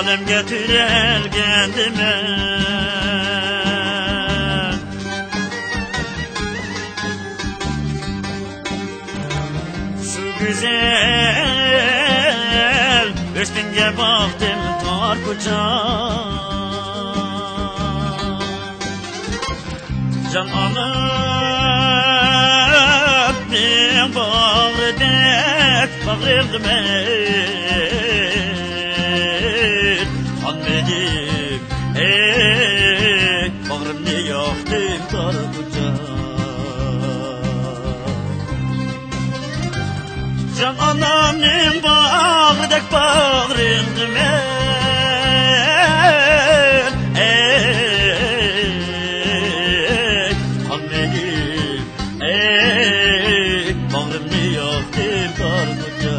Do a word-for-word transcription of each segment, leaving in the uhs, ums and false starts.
ئۆزۈمگە تۆرەلگەندىمەن. شۇ گۈزەل ئۆستەڭگە باقتىم تار كوچا. جان ئانامنىڭ باغرىدەك باغرىڭدىمەن. قانمىدىم، ئەي، باغرىمنى ياقتىم تار كوچا. جان ئانامنىڭ باغرىدەك باغرىڭدىمەن. ئەي، قانمىدىم، ئەي، باغرىمنى ياقتىم تار كوچا.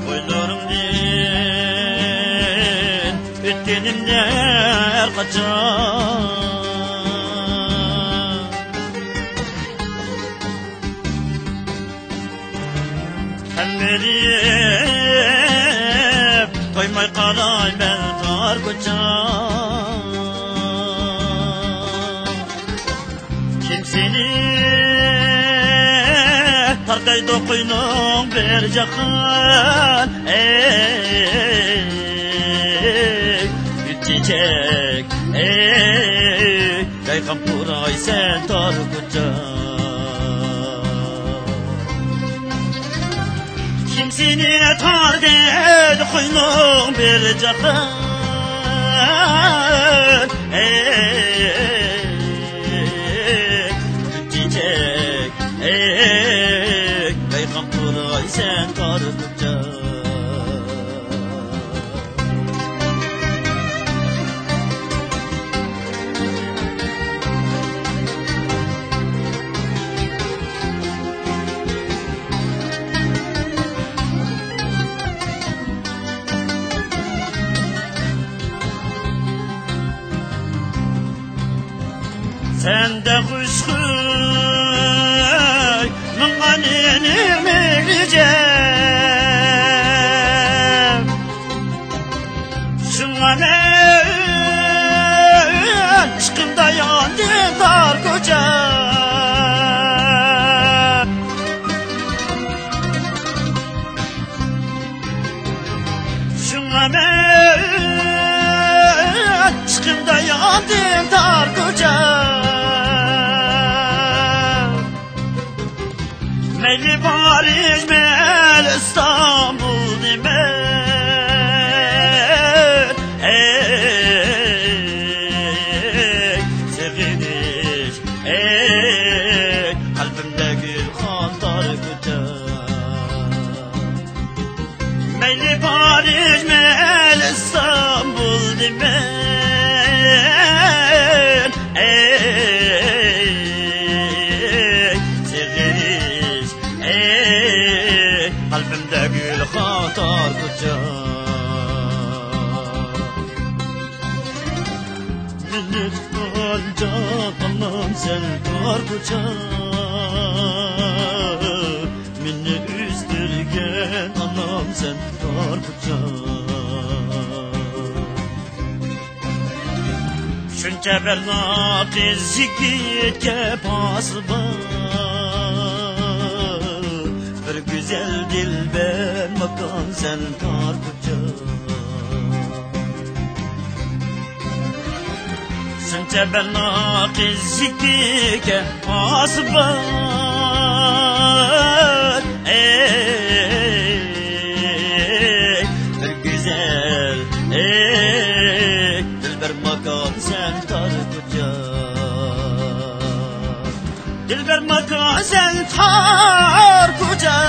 بوينلىرىڭدىن ئۆتكىنىمدە ھەر قاچان. تەلمۈرۈپ تويماي قالايمەن تار كوچا. كىم سېنى تارتايدۇ قوينۇڭ بىر جاققان؟ ئەي، گۈل چېچەك، ئەي، جايقاپ تۇراي سەن تار كوچا. كىم سېنى تارتايدۇ قوينۇڭ بىر جاققان؟ ئەي، گۈل چېچەك، ئەي، جايقاپ تۇراي سەن تار كوچا. سەندە خۇشخۇي مىڭ ئانىنىڭ مېھرىجە. شۇڭا مەن ئىشقىمدا ياندىم تار كوچا. شۇڭا مەن ئىشقىمدا ياندىم تار كوچا. مەيلى پارىژ، مەيلى ئىستانبۇل دېمە. ئەي، سېغىنىش، ئەي، قەلبىمدە گۈلخان تار كوچا. مەيلى پارىژ، مەيلى ئىستانبۇل دېمە. ئەي، سېغىنىش، ئەي، قەلبىمدە گۈلخان تار كوچا. مېنى تۇتقان جان ئانام سەن تار كوچا. مېنى ئۆستۈرگەن ئانام سەن تار كوچا. شۇنچە بىر ناقىس يىگىتكە پاسىبان، بىر گۈزەل دىلبەر ماكان سەن تار كوچا. شۇنچە بىر ناقىس يىگىتكە پاسىبان، ئەي، بىر گۈزەل، ئەي، دىلبەر ماكان سەن تار كوچا. دىلبەر ماكان سەن تار كوچا.